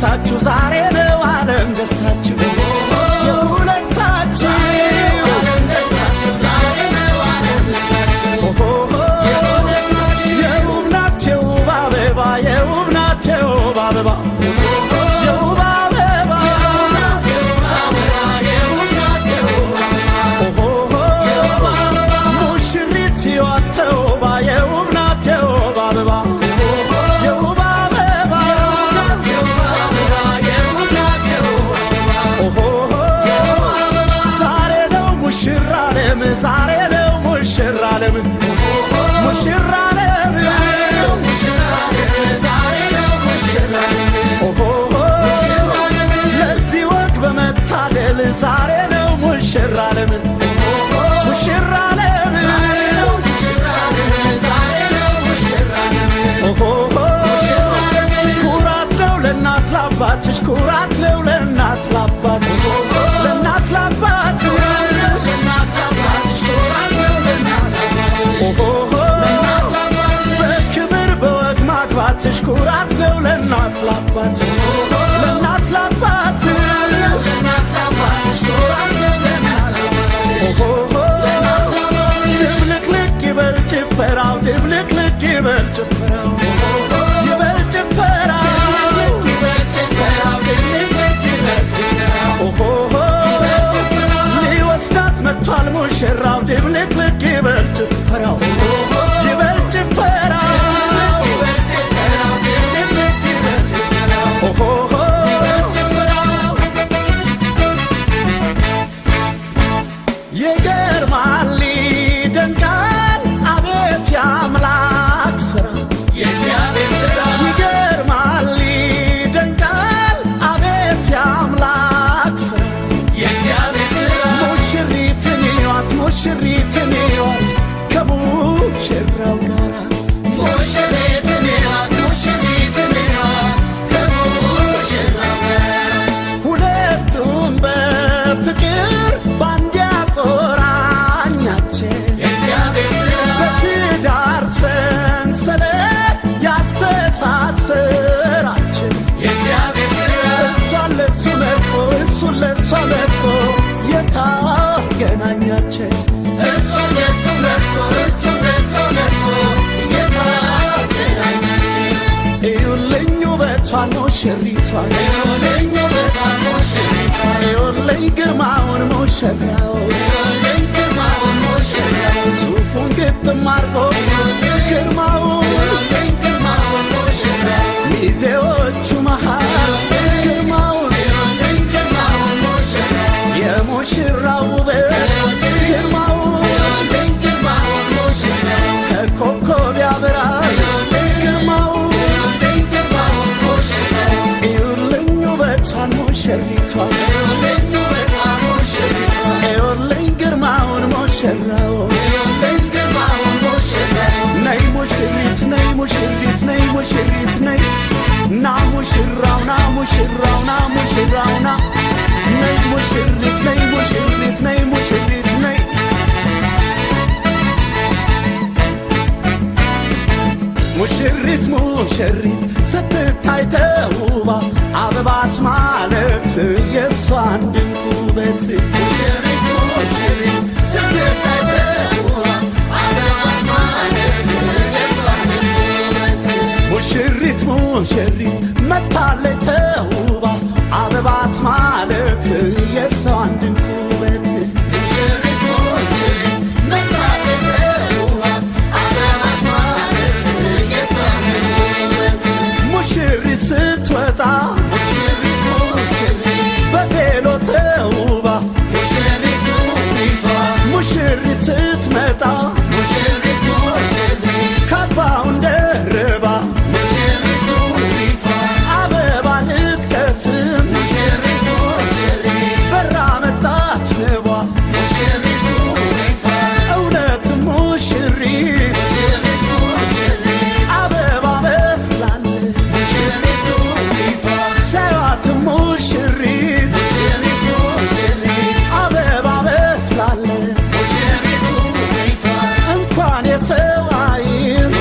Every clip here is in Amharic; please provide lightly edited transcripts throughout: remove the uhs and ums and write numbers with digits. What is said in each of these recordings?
ደስታችሁ፣ ዛሬ ነው ዓለም ደስታችሁ የሁለታችሁ። የውብ ናት የውብ አበባ፣ የውብ ናት የውብ አበባ፣ የውብ አበባ። ሙሽሪት ሕይወት ተውባ፣ የውብ ናት የውብ አበባ፣ የውብ አበባ። ዛሬ ነው ሙሽራ ዓለም፣ ዛሬ ነው ሙሽራ ዓለም፣ ሙሽራ ዓለም። ለዚህ ወግ በመታደል ዛሬ ነው ሙሽራ ዓለም፣ ሙሽራ ዓለም። ኩራት ነው ለእናት ላባትሽ፣ ኩራት ነው ለእናት ላባትሽ፣ ለእናት ላባትሽ። በክብር በወግ ማግባትሽ ኩራት ነው ለእናት ላባትሽ፣ ለእናት ላባትሽ። ድብልቅልቅ ይበል ጭፈራው፣ ድብልቅልቅ ይበል ጭፈራው፣ ይበል ጭፈራው። ሊወስዳት መጥቷል ሙሽራው፣ ድብልቅልቅ ይበል ጭፈራው፣ ይበል ጭፈራው። ይገርማል ይደንቃል አቤት የአምላክ ስራ፣ ይገርማል ይደንቃል አቤት የአምላክ ስራ። ሙሽሪትን እዩዋት፣ ሙሽሪትን እዩዋት ከሙሽራው ጋራ። ሁለቱም በፍቅር ባንድ ያቆራኛቸው፣ በትዳር ሰንሰለት ያስተሳሰራቸው፣ እሷን ለሱ መርጦ እሱን ለሷ መርጦ የታገናኛቸው። እዩልኝ ውበቷን ሙሽሪቷን፣ እዩልኝ ግርማውን ሙሽራው፣ ሱፉን ግጥም አርጎ ግርማውን ሚዜዎቹ መሃል ግርማውን፣ የሙሽራው ውበት ግርማውን ከኮከብ ያበራል ግርማውን። እዩልኝ ውበቷን ሙሽሪቷን፣ እዩልኝ ግርማውን ሙሽራው። ነይ ሙሽሪት፣ ነይ ሙሽሪት፣ ነይ ሙሽሪት፣ ነይ ና ሙሽራው ና ሙሽራው ና ሙሽራው ና። ነይ ሙሽሪት፣ ነይ ሙሽሪት፣ ነይ ሙሽሪት፣ ነይ። ሙሽሪት ሙሽሪት ስትታይ ተውባ፣ አበባስ ማለት የእሷን ድንቅ ውበት። ሙሽሪት ሙሽሪት መታለች ተውባ፣ አበባስ ማለት የእሷን ድንቅ ውበት። ሙሽሪት ስትወጣ በቬሎ ተውባ፣ ሙሽሪት ስትመጣ ካባውን ደርባ፣ አበባ ልትቀስም በራ መጣች ንቧ። እውነት ሙሽሪት አበባ መስላለች፣ ሲያዩአት ሙሽሪት አበባ መስላለች። እንኳን የሰው ዓይን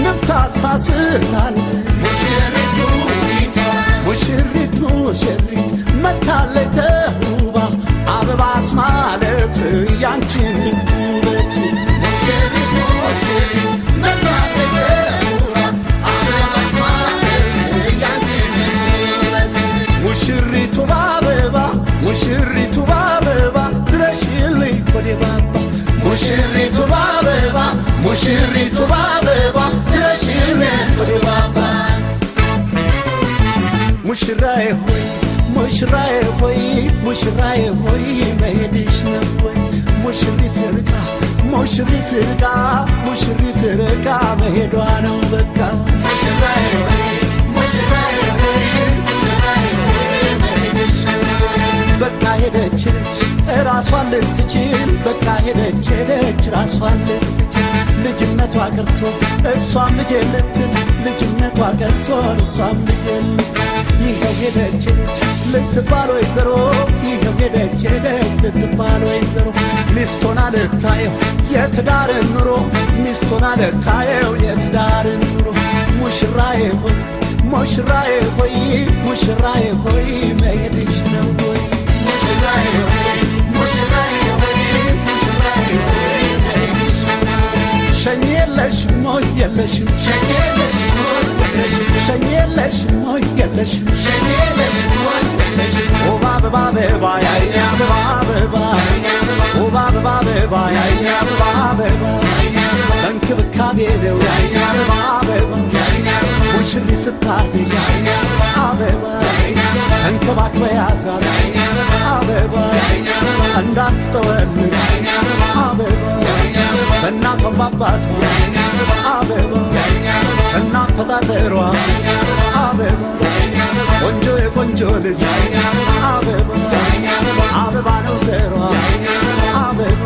ንብ ታሳስታለች። ሙሽራዬ ሆይ ሙሽራዬ ሆይ መሄድሽ ነው ወይ? ሙሽሪት ርቃ ሙሽሪት ርቃ ሙሽሪት ርቃ መሄዷ ነው በቃ። ሙሽራዬ ሆይ ሙሽራዬ ሆይ ሙሽራዬ ሆይ መሄድሽ ነው ወይ? በቃ ሄደች ሄደች ራሷን ልትችል፣ በቃ ሄደች ሄደች ራሷን ልትችል፣ ልጅነቷ ቀርቶ እሷም ልጄ ልትል፣ ልጅነቷ ቀርቶ እሷም ልጄ ልትል፣ ይኸው ሄደች ሄደች ልትባል ወይዘሮ፣ ይኸው ሄደች ሄደች ልትባል ወይዘሮ፣ ሚስቶና ልታየው የትዳርን ኑሮ፣ ሚስቶና ልታየው የትዳርን ኑሮ። ሙሽራዬ ሆይ ሙሽራዬ ሆይ ሙሽራዬ ሆይ መሄድሽ ነው ወይ? ሙሽራዬ ሆይ ሙሽራዬ ሆይ ሙሽራዬ ሆይ መሄድሽ ነው ወይ? ሸኝ የለሽም ወይ የለሽም፣ ሸኝ የለሽም ወይ የለሽም፣ ሸኝ የለሽም ወይ የለሽም፣ ሸኝ የለሽም ወይ የለሽም። ውብ አበባ አበባ የዓይኔ አበባ አበባ፣ ውብ አበባ አበባ የዓይኔ አበባ አበባ፣ በእንክብካቤ ነው የዓይኔ አበባ አበባ፣ ሙሽሪት ስታድግ የዓይኔ አበባ ተንከባክበ ያዛት አበባ፣ እንዳትጠወልግ አበባ፣ በእናቷም ባባቷ አበባ እናፈጣጠሯ አበባ፣ ቆንጆ የቆንጆ ልጅ አበባ አበባ ነው ዘሯ አበባ።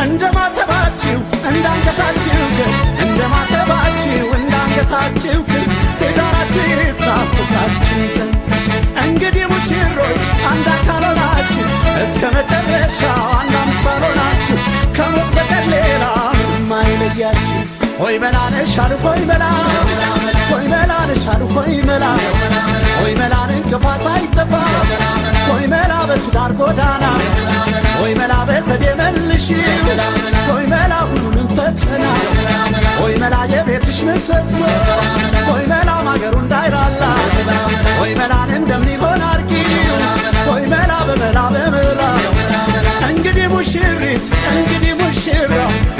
እንደ ማተባችሁ እንዳንገታችሁ ግን፣ እንደ ማተባችሁ እንዳንገታችሁ ግን፣ ትዳራችሁ ይጽና ፍቅራችሁ ይጠንክር። እንግዲህ ሙሽሮች አንድ አካል ሆናችሁ እስከ መጨረሻው አንድ አምሳል ሆናችሁ ከሞት በቀር ሌላ ምንም አይለያችሁ። ሆይ መላ ነሻል ሆይ መላ፣ ሆይ መላ ነሻል ሆይ መላ፣ ሆይ መላን እንቅፋት አይጠፋ፣ ሆይ መላ በትዳር ጎዳና፣ ሆይ መላ በዘዴ መልሽው፣ ሆይ መላ ሁሉንም ፈተና፣ ሆይ መላ የቤትሽ ምሰሶ፣ ሆይ መላ ማገሩ እንዳይላላ፣ ሆይ መላን እንደሚሆን አርጊው፣ ሆይ መላ በመላ በመላ። እንግዲህ ሙሽሪት እንግዲህ ሙሽራ፣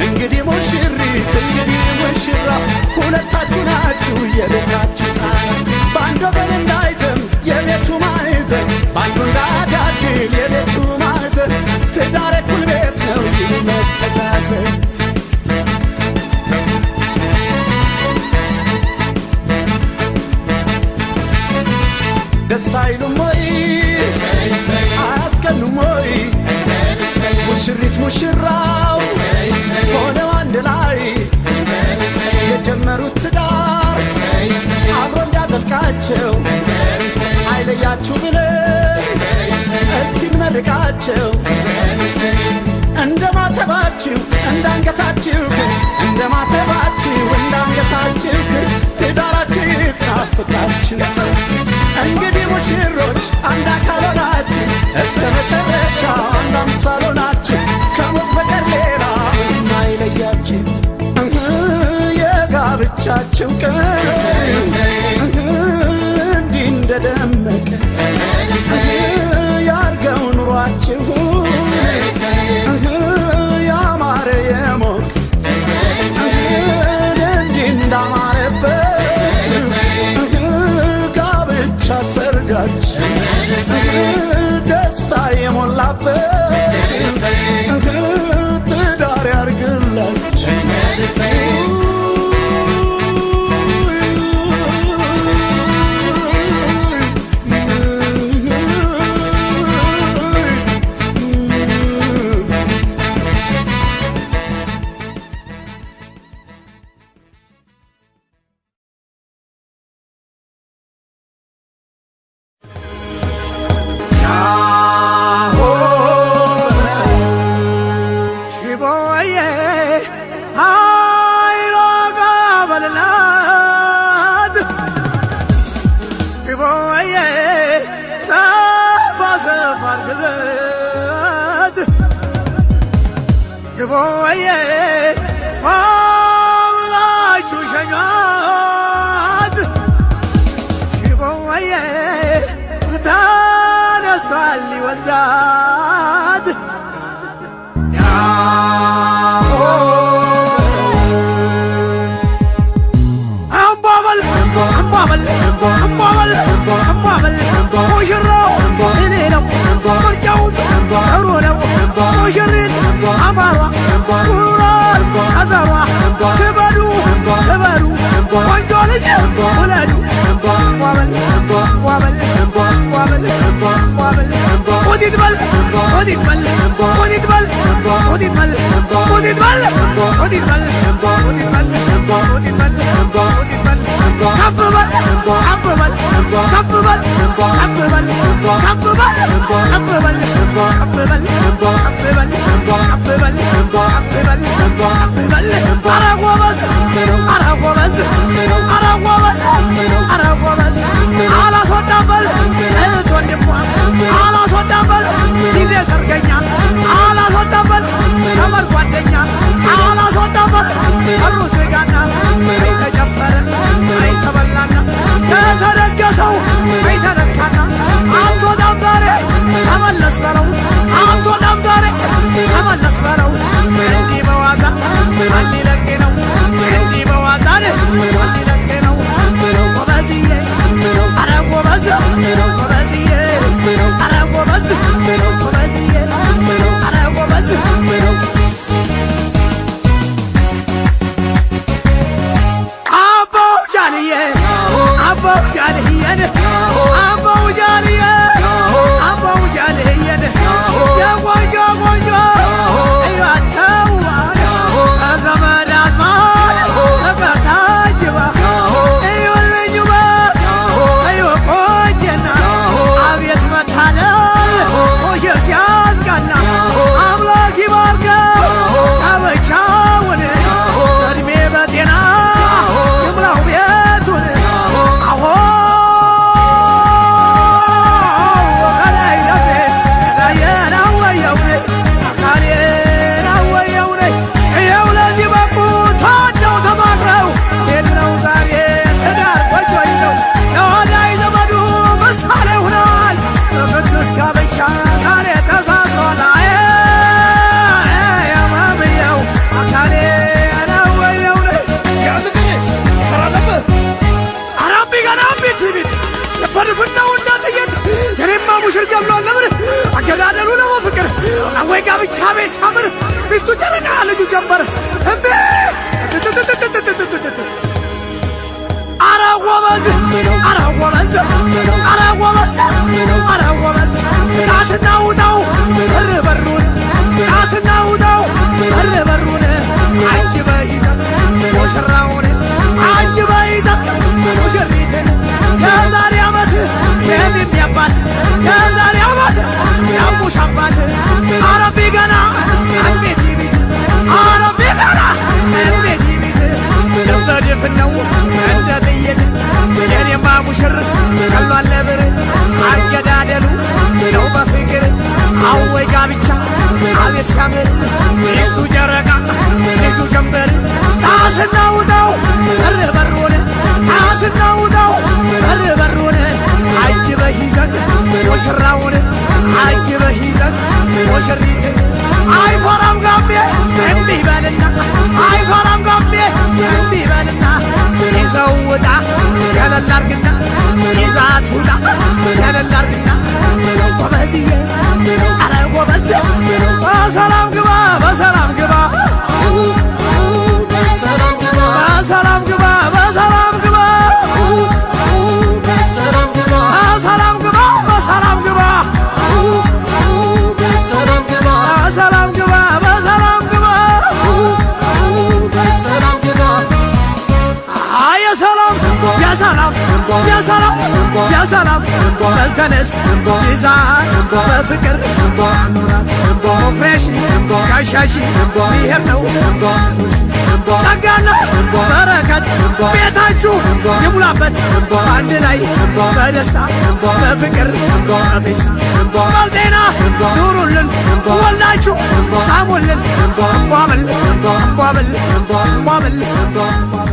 እንግዲህ ሙሽሪት እንግዲህ ሙሽራ፣ ሁለታችሁ ናችሁ የቤታችሁ ጣራ፣ በአንድ ወገን እንዳይዘም የቤቱ ማዕዘን፣ በአንዱ እንዳያጋድል የቤቱ ማዕዘን፣ ትዳር እኩል ቤት ነው ይህ መተዛዘን። ደስ አይሉም ወይ አያስቀኑም ወይ? ሙሽሪት ሙሽራው ሆነው አንድ ላይ የጀመሩት ትዳር አብሮ እንዲያዘልቃቸው አይለያችሁ ብለን እስቲ እንመርቃቸው። እንደ ማተባችሁ እንዳንገታችሁ ግን፣ እንደ ማተባችሁ እንዳንገታችሁ ግን፣ ትዳራችሁ ይጽና ፍቅራችሁ። እንግዲህ ሙሽሮች አንድ አካል ሆናችሁ እስከ መጨረሻ አንድ አምሳል ሆናችሁ ከሞት በቀር ሌላ ምንም አይለያችሁ። የጋብቻችሁ ቀን እንዲህ እንደደመቀ ያርገው ኑሯችሁ ያማረ የሞቀ፣ እንዲህ እንዳማረበት ጋብቻ ሰርጋችሁ ደስታ የሞላበት ትዳር ያርግላችሁ። ሽቦዬ ኃይሎ ጋበልናት፣ ሽቦዬ ሰፋ ሰፋ አርግለት፣ ሽቦዬ ብላችሁ ሸኟት፣ ሽቦዬ ተነስቷል ሊወስዳት። አምባበል አምባበል አምባበል አምባበል ሙሽራው እኔ ነው ምርጫው ጥሩ ነው። ሙሽሪት አማሯ ጉሯል ከዘሯ ክበዱ ክበዱ ቆንጆ ልጅ ውለዱ። ዋበል ዋበል ዋበል ዋበል ወዲት በል ወዲት በል ወዲት በል ወዲት በል ወዲት በል ወዲት በል ወዲት በል ወዲት በል ወዲት በል ከፍ በል ከፍ በል ከፍ በል ከፍ በል ከፍ በል ከፍ በል ከፍ በል ከፍ በል ከፍ በል ከፍ በል ከፍ በል። ኧረ ጎበዝ፣ ኧረ ጎበዝ፣ ኧረ ጎበዝ፣ ኧረ ጎበዝ፣ አላስወጣም በል እህት ወንድሟ፣ አላስወጣም በል ጊዜ ሰርገኛ፣ አላስወጣም በል ዘመድ ጓደኛ፣ አላስወጣም በል በሉ ስጋና። ወይ ተጨፈረ ወይ ተበላና የተደገሰው ወይ ተነካና አትወጣም ዛሬ ተመለስ በለው፣ አትወጣም ዛሬ ተመለስ በለው። እንዲህ በዋዛ ማን ሊለቅ ነው? እንዲህ በዋዛ ማን ሊለቅ ነው? ጎበዝዬ፣ ኧረ ጎበዝ ጎበዝዬ፣ ኧረ ጎበዝ ጎበዝዬ፣ ኧረ ጎበዝ። አባው ጃንዬ፣ አባው ጃንዬን፣ አባው ጃንዬ፣ አባው ጃንዬን፣ የቆንጆ ቆንጆ እያተዋን ከዘመድ አዝማድ ፍቅር ታጅባ እዩልኝ ውበት እዩ ቆንጅና፣ አቤት መታደል ሙሽር ሲያስቀና። አምላክ ይባርከው ጋብቻውን፣ እድሜ በጤና ይሙላው ቤቱን። አሆ ከላይ ለቤ ይኸው ለዚህ በቁ ተወደው ተማክረው የለው ዛሬ ትዳር ጎጆ ይዘው ለወዳጅ ዘመዱ ምሳሌ ሆነዋል። በቅዱስ ጋብቻ ዛሬ ተሳስረዋል። አይ አማምየው አካሌ ነው። አራምቢ ገና ቤት ቤት በድፍናው እንደ ጥይት የኔማ ሙሽር ገሏል ለምን አገዳደሉ ነው ፍቅር። አወይ ጋብቻ ቤት ሲያምር፣ ሚስቱ ጨረቃ ልጁ ጀንበር። እምቢ። ኧረ ጎበዝ፣ ኧረ ጎበዝ፣ ኧረ ጎበዝ፣ ኧረ ጎበዝ፣ ዳስና ውጣው በር በሩን፣ ዳስና ውጣው በር በሩን፣ አጅበህ ይዘህ ሙሽራውን፣ አጅበህ ይዘህ ሙሽሪትን። የዛሬ ዓመት የሚሚ አባት፣ የዛሬ ዓመት የአቡሽ አባት። አረቢ ገና አቤት ቤት፣ አረቢ ገና አቤት ቤት በድፍን ነው እንደ ጥይት። የኔማ ሙሽር ቀሏል ለብር አገዳደሉ ነው በፍቅር። አወይ ጋብቻ አቤት ሲያምር፣ ሚስቱ ጨረቃ ልጁ ጀንበር። ዳስና ውጣው በር በሩን፣ ዳስና ውጣው በር በሩን፣ አጅበህ ይዘህ ሙሽራውን፣ አጅበህ ይዘህ ሙሽሪትን። አይፈራም ጋሜ እምቢ በልና፣ አይፈራም ጋሜ እምቢ በልና፣ ይዘው ውጣ ገለል አርግና፣ ይዛት ውጣ ገለል አርግና። ጎበዝዬ፣ ኧረ ጎበዝ፣ በሰላም ግባ፣ በሰላም ግባ፣ በሰላም ግባ፣ በሰላም ግባ፣ በሰላም ግባ፣ በሰላም ግባ፣ በሰላም ግባ፣ በሰላም ግባ። አይ የሰላም የሰላም የሰላም የሰላም በልተነስ ይዛን በፍቅር አኑራት። ኦፕሬሽ ጋሻሺ ብሔር ነው ጸጋና በረከት ቤታችሁ ይሙላበት፣ በአንድ ላይ በደስታ በፍቅር በፌስታ በጤና ኑሩልን፣ ወልዳችሁ ሳሙልን። እንቧብል እንቧብል እንቧብል እንቧብል።